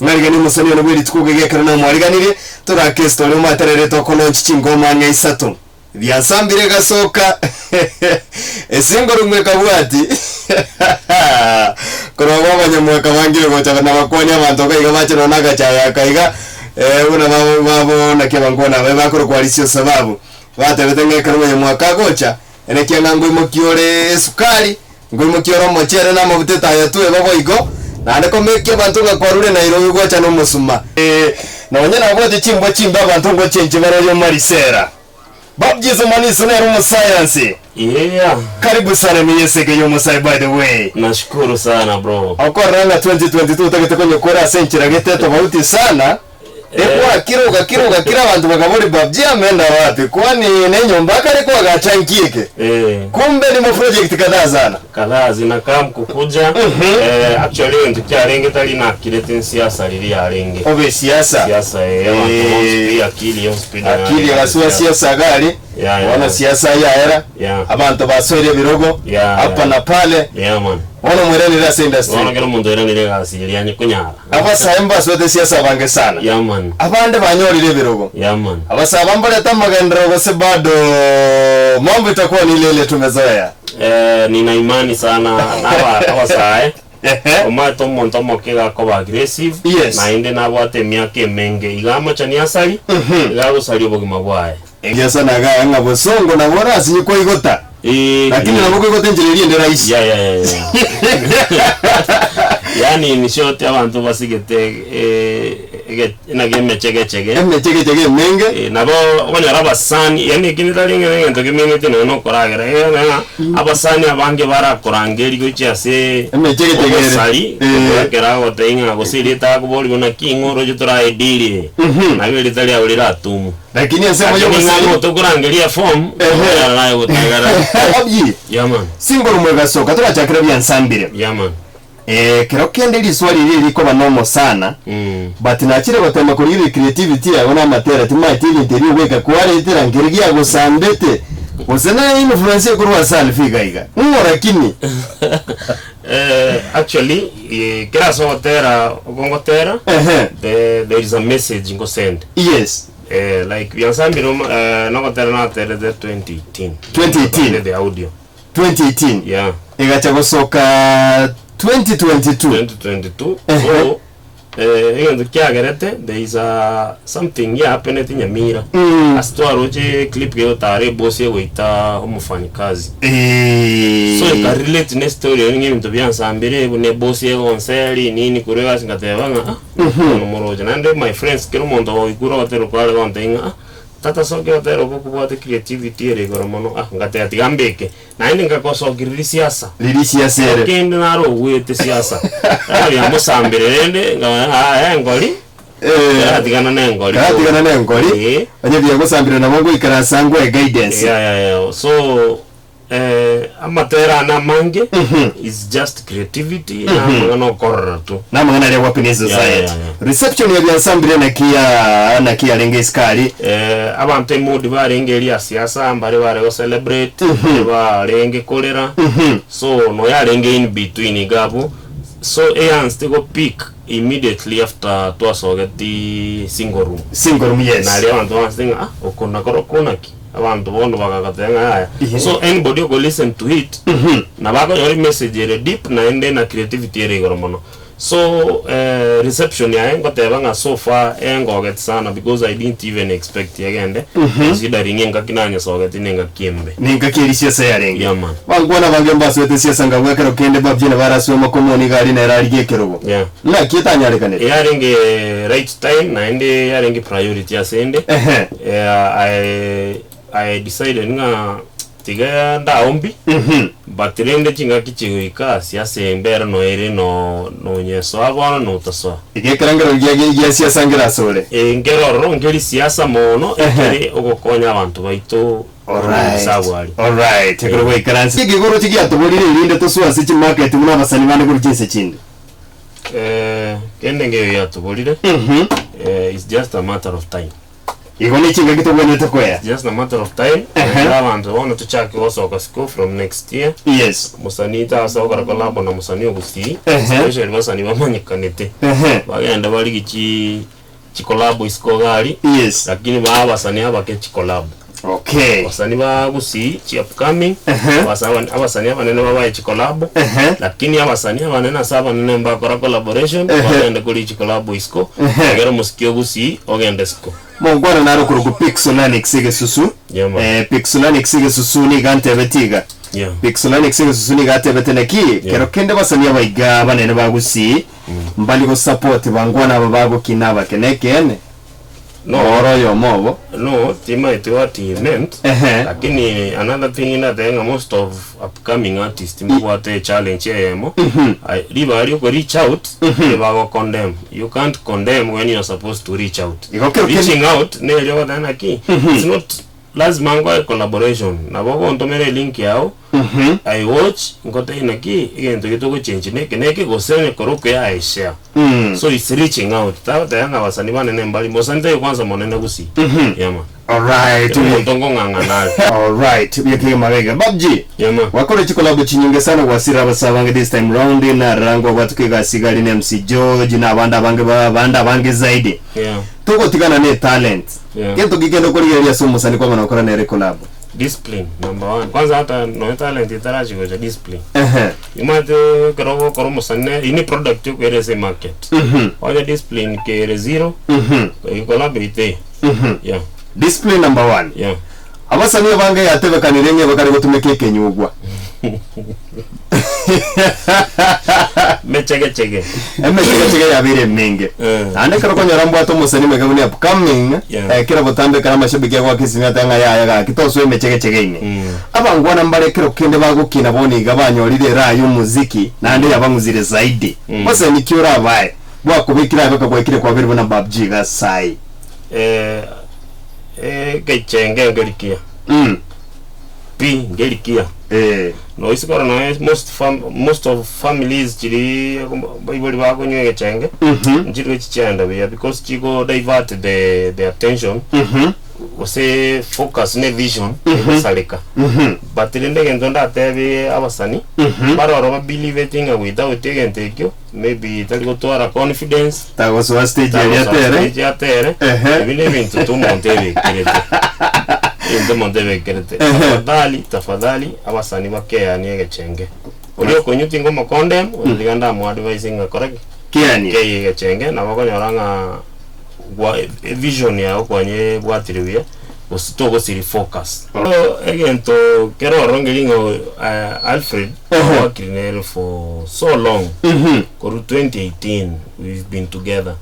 Ng'ariganie omosani one bwe rituko gege ekero namwariganirie, torake estory omaterere tokolonchi chingoma ang'e isato. Biasambire egasoka esingorong'u ekabwati korwa abwo abanyamwaka bangire gocha nabakwania abanto iga iga bache nonya na agachaye aka iga eh, buna babo babo naki abankwana abaye bakorokwa Alisio Sababu batebete ng'a ekero omonyamwaka agocha enekia ng'a nkoimokia ore esukari nkoimokia ore omochere na amafuta etaya tweba boigo naende komekia abanto ng'a kwarure Nairobi gocha na omosuma. Nonya nabwate chimbwa chimbe abanto ngochenchia bare omarisera. Bob Jizo Maniso nere omosayansi. Yeah. Karibu sana ime yesege yomosae by the way. Nashukuru sana bro. Okorora ng'a 2022 otagete konyekora ase enchera gete tofauti sana. Egwakire ogakira ogakira abanto bakabori Babji ameenda wapi kwani nenyomba akare koagacha nki eke? Eh. Kumbe nimo project kadhaa sana. Kadhaa zinakam kukuja. Eh, actually egento kiarenge tari nakirete nsiasa riria yarenge. Obe siasa. Siasa eh, abanto bonsi pi akili yonsi pi na Akili egasua siasa iga aria. Yeah, yeah. Bono siasa yaera. Yeah. Abanto basoire ebirogo. Yeah, Hapa yeah. na pale. Yeah man. Bono mweranire ase industry. Bono kera omonto oiranire egasi eria anye konyara. Abasae mbasoete siasa abange sana. Yeah man. Abande banyorire ebirogo. Yeah man. Abasae aba mbarete amagenderero gose bado mambo itakuwa ni ile ile tumezoea. Eh, nina imani sana naba abasae. Omanyete omonto omoke iga akoba aggressive, Yes. naende nabwate emiaka emenge, iga amochani asari, iga agosaria obogima bwaye. Egiasa nagaya ng'a bosongo nabo orasinye koigota, Eh, lakini eh. nabo koigota enchera eria ende rahisi. Yeah, yeah, yeah, yeah. Yaani in short abanto basigete eh, ege- naki emechegechege. Emechegechege emenge. Eh, nabo okonyora abasani yaani eki netari ng'a egento kemineti nonya na okoragera eh ng'a abasani abange barakorangeria gochia ase Emechegechege ere. obosari Eh. ekero agotebia ng'a gose erieta akoboria buna ki ng'o oroche toraedili eye nabo erieta riabo riratumu Lakini ensemo Lakini ng'a y'obosari. ng'o tokorangeria eform Ehe. okoyarora naye gotagara Obi, yeah man singoro mwegasoka torachakera biansambire. yeah man Ekero kende riswali eri rikoba nomo sana, but nachire gotema korigereria creativity yago na amatera timaeti ebinto ebi ogoika kwaretera nkeri giagosambete gose na influence ekorwa ase Alpha iga iga ng'o rakini? Eh, actually eh, kera ase ogotera oko ngotera Ehe. the, there is a message ngosend Yes. eh, like biansambire omo- eh, nogotera naterete 2018 2018. the audio 2018 Yeah. egacha gosoka 2022. 2022 Ehe. so eh, egento kiagerete there is a something yahapenete Nyamira Mm. ase twaroche clip gegotara ebosi egoita omofanyikazi Eh. so ekarelate ne story ere ng'a ebinto biansambire buna ebosi egonseri nini korwa egasi ngateba ng'a ah bono moroche naende my friends kera omonto ogoikura ogotera kware gontebia ng'a ah Tata sokia gotera okwo kobwate creativity ere igoro mono ah ngateba tiga mbeke naende ngakosokia riria siasa Riria siasa ere. kende naro ogwete siasa bono biamosambire rende nkamanya aya engori Eh. karatigana na engori Karatigana na engori, Eh. onye biagosambire nabo ngoikaransa ngoe guidance. Yeah, yeah, yeah. So Eh, amatera ane amange is just creativity na amang'ana okorora tu. Namang'ana aria gwa Peace Yeah, Society. yeah, yeah. Reception ya biansambire naki ya naki yarenge isikari. Eh, abanto emood barenge eria ya siasa mbare bare go celebrate mbare barenge korera so no yarenge in between iga abwo so eanste go peak immediately after twasogeti single room Single room yes. naria abanto baanste ng'a ah oko nakorokwo naki Abanto bono bagagateba ng'a yaya. Ehe. So anybody oko listen to it, nabo akonyora emessage ere deep naende na creativity ere igoro mono. So eh, reception yaye ngoteba ng'a so far engogeti sana because I didn't even expect egende considering engaki nanyesogeti na engaki embe. Nengaki eria siasa yarenge. Yeah, man. Bankwana abange mbasoete siasa ngabua ekero kende babie nabaraswe amakomoni iga aria nere arigie ekerogo. Yeah. Naki etanyarekanete? Yarenge right time naende yarenge priority ase ende. Ehe. Eh, I, I decided ng'a tiga ndaombi but rende chingaki chigoika siasa embere noere no nonyesoa bono notasoa. Iga ekerengero gia gia siasa nkere asore. Eh, nkere ororo nkeri siasa mono Ehe. ekere ogokonya abanto baito Alright. Risabu aria. Alright. Ekero gwaikaranse. Ekegoro chigiatoborire erinde tosoe ase chimarket buna abasani bande korwa chinse chinde. Eh, kende ngeyo yatoborire eh, it's just a matter of time. Igo ne chingaki togwenerete koea. Just a matter of time, Ehe. ekero abanto bono tochake gosoka siko from next year, Yes. mosanii tasa gokora collabo na mosanii o Gusii, Ehe. especially basanii bamanyekanete, Ehe. bagende barigie chi chicollabo isiko iga aria, Yes. lakini bae abasanii abake chicollabo. Okay. Abasanii ba Gusii chi upcoming, Ehe. abasa abasanii abanene babae chicollabo, Ehe. lakini abasanii abanene ase abanene mbakora collaboration, Ehe. bagende koria chicollabo isiko, Ehe. egere omosiki o Gusii ogende isiko. Mongwana naro korokwa Pixolanix egesusu. Yeah, man. Eh, Pixolanix egesusu niga antebeti iga. Yeah. Pixolanix egesusu niga atebete naki kero kende basani abaiga abanene ba Gusii mbari gosupport bangwana aba bagokina abake nekeene. No. Oro oyomo obo. No, timaeti what he meant. Ehe. Lakini another thing ndatebe ng'a most of upcoming artist mbabwate challenge eyemo. Ai- Ribaga rioko reach out, bago condemn. You can't condemn when you're supposed to reach out. Igo kero kende- Reaching out nerio ogoteba naki, it's not lazima ngoe collaboration. Nabo ogontomera elink yao, I watch, ngotebie naki, egento eke togochange neke neke gose onye korwa okuya I share. So it's reaching out. Tagoteba ng'a abasani banene mbari, mosani taiyo kwanza monene gusii. Yeah man. Alright. Omonto nkong'ang'ana are. Alright. Buya kegima gaiga. Babji. Yeah man. Wakore chikolabo chinyinge sana gwasira abasae abange this time round nararangwa gwatuka egasi iga aria na MC George na abande abange ba abande abange zaidi. Yeah. Togotigana ne talent. Yeah. Gento ki kende okorigereria ase omosani kwamana gokora nere collabo. Discipline number one. Kwanza hata nonya talent etarachi gocha discipline. Ehe. Omanyete ekero ogokora omosani eyio ne product okoira ase emarket. Onye discipline kere zero, collab eye teiyo. Yeah. Discipline number one. Yeah. Abasani abange yatebekanire ng'a bakare gotumeka ekenyugwa. Mechegechege. Emechegechege yabeire emenge. Eh. Naende ekero okonyora mbwate omosani omeke buna upcoming, Yeah. eh, kera botambe ekero amashabiki agoaka esimi ateba ng'a yaya gaki tosoe emechegechege ime. Abangwana mbare ekero kende bagokina bono iga banyorire eraha y'omoziki naende yabang'usire zaidi. Mosani ki orabae bwakobekire aye bakagwekire kwabere buna Babji iga sai. Eh, egechenge nkerikia pi nkerikia. Eh. Noise kore noe most fam most of families chiri baibori bakonywa egechenge nchiri gochichenda buya because chigo divert the the attention gose focus ne vision egosareka. But rende egento ndatebie abasani baroro ba believe ng'a without egento ekio maybe tari gotwara confidence Tagosoa stage eria atere. stage atere Ehe. ebi nebinto tu omonto ebekerete ebinto omonto ebekerete Ehe. tafadhali tafadhali abasani bakeanie egechenge oria okonywa tingo condemn otiga ndamoadvise ng'a kora ki Kianie. kei egechenge nabo okonyora ng'a gwa evision yago kwanye bwatire buya gose togosiri focus So, egento kero ororo ngeri ng'a Alfred Ehe. wakiri nere for so long korwa 2018 we've been together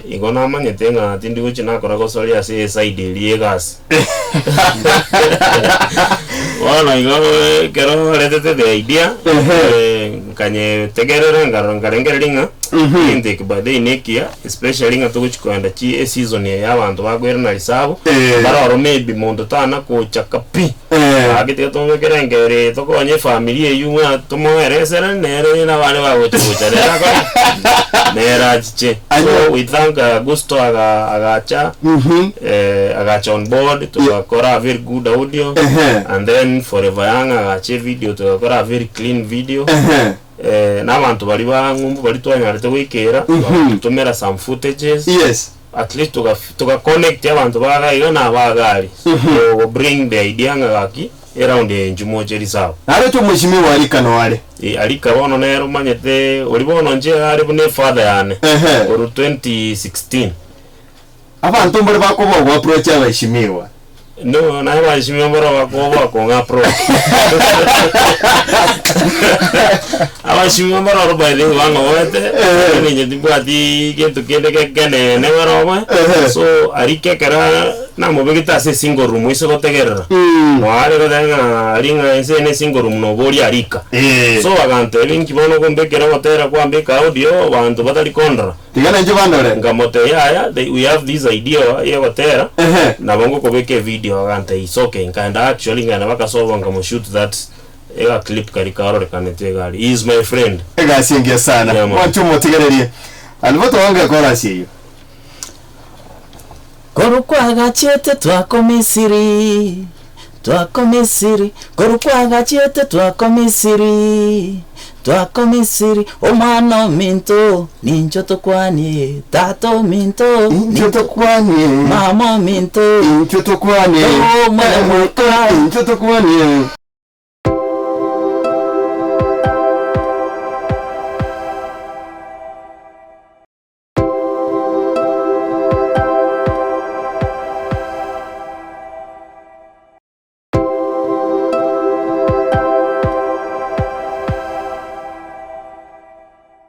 igo namanyete ng'a tindi gochi nakora gosoria ase eside eria egasi bono igo ekero oretete the idea Ehe. eh, nkanyetegerera nkarora nkarengereria ng'a egento eke by the way nekiya especially ng'a togochi koenda chi eseason eye abanto bakoirana risabu Eh. baroro maybe monto tana kochaka pi Eh. Gaki tiga tomobekere enkero eye tokonye efamiri eywo ng'a tomoeresere nere na abande bagocha gocha nere akore ki? Nere achiche. So we thank Gusto aga agacha eh, agacha on board togakora a very good audio Ehe. and then Forever Young agacha evideo togakora a very clean video Ehe. eh, na abanto baria ba ng'umbu baria twanyarete goikera bagatotomera some footages Yes. At least toga toga connect abanto ba iga iga na aba iga aria. To bring the idea ng'a gaki eround eye inchuo moche risabu. Naroche omweshimiwa Arika noare. Eh, Arika bono nere omanyete oria bono inche are buna efather yane Ehe. korwa 2016. Abanto mbare bakoba ogoapproach abaeshimiwa. No, naye abaeshimiwa mbaro bakoba kong'a approach. Abaeshimiwa mbaro oro by the way bang'oete, lakini inche timbwati gento kende gekenene barobwe. Ehe. So arike ekero namobegete ase esingle room ase gotegerera, noare goteba ng'a aria ng'a inse ne esingle room noboria arika. Eh. So agantebia inki bono okombekera ogotera kwambeka audio abanto batari kondora. Tiga nainche bandore. Nkamotebia yaya they, we have this idea yegotera Ehe. nabo ngokobeka evideo agantebia it's okay nkaenda actually nkaenda bakasoba nkamoshoot that ega clip karia karorekanete iga aria he is my friend. Egasi engiya sana. Yeah, man. Mwanche omotigererie. Alberto onge chorus eyio. Korwa kwagachiete twakomisiri, twakomisiri, Korwa kwagachiete twakomisiri, twakomisiri, Omwana ominto, nincho tokwanie, Tata ominto, Incho tokwanie. Mama ominto, Incho tokwanie. Omwana moka. Incho tokwanie.